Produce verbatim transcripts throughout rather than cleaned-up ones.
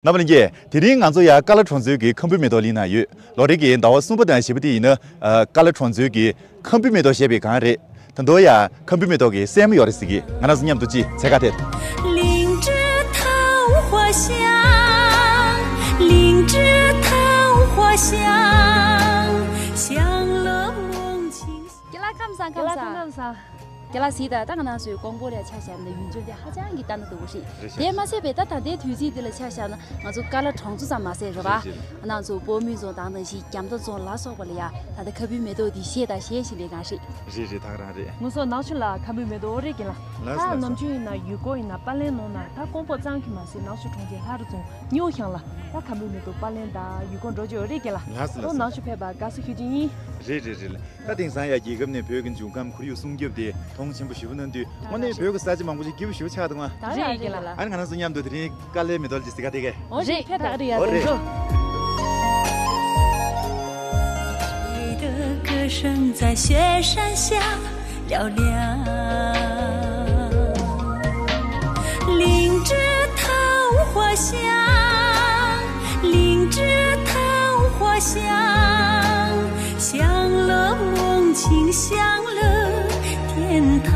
རྣམ་པ་ལྷན་རྒྱས། དེ་རིང་ང་ཚོ་ཡ་ཀ་ལ་གྲོང་ཚོའི་གི་ཁམ་བུའི་མེ་ཏོག་གླིང་ན་ཡོད། ལོ་རེ་གི་ཟླ་བ་གསུམ་པ་དང་བཞི་པ་དེ་ཡིན་ན། ཨ། ཀ་ལ་གྲོང་ཚོའི་གི་ཁམ་བུའི་མེ་ཏོག་བཞད་པའི་སྒང་རེད། ད་དུང་ཡ་ཁམ་བུའི་མེ་ཏོག་གི་སྲན་མ་ཡོད་རེད་ཟེར་གི། ང་རང་ཚོ་མཉམ་དུ་ཅིག་འཚོལ་ག་ཐད། 灵芝桃花香，灵芝桃花香，香了梦清香。 རྒན་ལགས་ཁམས་བཟང་། ཁམས་བཟང་། རྒན་ལགས་གཟིགས་དང་། ད་ང་རང་ཚོའི་ཀོང་པོ་ལ་ཆ་བཞག་ན་ཡུལ་ལྗོངས་དེ་ཧ་ཅང་གི་ལྟ་ན་སྡུག་པོ་ཞིག་རེད་ཤག་དེ་མ་ཟད་པའི་ད་ད་ལྟའི་དུས་ཚིགས་འདི་ལ་ཆ་བཞག་ན་ང་ཚོ་ཀ་ལ་གྲོང་ཚོ་ཙམ་མ་ཟད་རེད་པ། རེད་རེད། ང་རང་ཚོ་སྤོ་སྨད་རྫོང་དང་ནང་བཞིན་རྒྱ་མདའ་རྫོང་ལ་སོགས་པ་ལ་ཡ་ད་ལྟ་ཁམ་བུའི་མེ་ཏོག་འདི་བཞད་དང་བཞད་བཞིན་པའི་སྒང་རེད། རེད་རེད། ད་ག་རང་རེད། ང་ཚོ་ནག་ཆུ་ལ་ཁམ་བུའི་མེ་ཏོག་ཨོ་རེད་རྒན་ལགས། ལགས་སོ། ད་ལགས་སོ། ནམ་རྒྱུན་ཡིན་ན་ཡུལ་སྐོར་ཡིན་ན་པར་ལེན་གནང་ན་ད་ཀོང་པོ་གཙང་གི་མ་ཟད་ནག་ཆུ་གྲོང་ཁྱེར་ལྷ་རི་རྫོང་སྨྱོ་ཤང་ལ་ད་ཁམ་བུའི་མེ་ཏོག་པར་ལེན་དང་ཡུལ་སྐོར་འགྲོ་བྱས་ཨོ་རེད་རྒན་ལགས། ལགས་སོ། ད་ལགས་སོ། ནག་ཆུ་ཕེབས་པ་དགའ་བསུ་ཞུ་རྒྱུ་ཡིན། རེད་རེད་རེད། ད་དེང་སང་ཡ་རྒྱལ་ཁབ་ནས་བོད་ཀྱི་འབྱུང་ཁམས་ཁོར་ཡུག་སྲུང་སྐྱོབ་དེ་མཐོང་ཆེན་པོ་ཞེ་པོ་གནང་དུས་དངོས་གནས་བོད་ཀྱི་ས་ཆ་མང་པོ་ཞིག་སྐྱིད་པོ་ཞེ་པོ་ཆགས་འདུག་ཨ། རེད་རྒན་ལགས། ཨ་ནི་ང་རང་ཚོ་མཉམ་དུ་དེ་རིང་དཀའ་ལས་མེ་ཏོག་ཅིག་གཟིགས་ག་དེ་གས། ཨོ་རེད། ཕེབས་དང་། ཨོ་རེད། 谁的歌声在雪山下嘹亮？灵芝桃花香，灵芝桃花香，香了梦清香了天堂。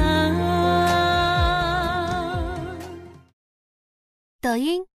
抖音。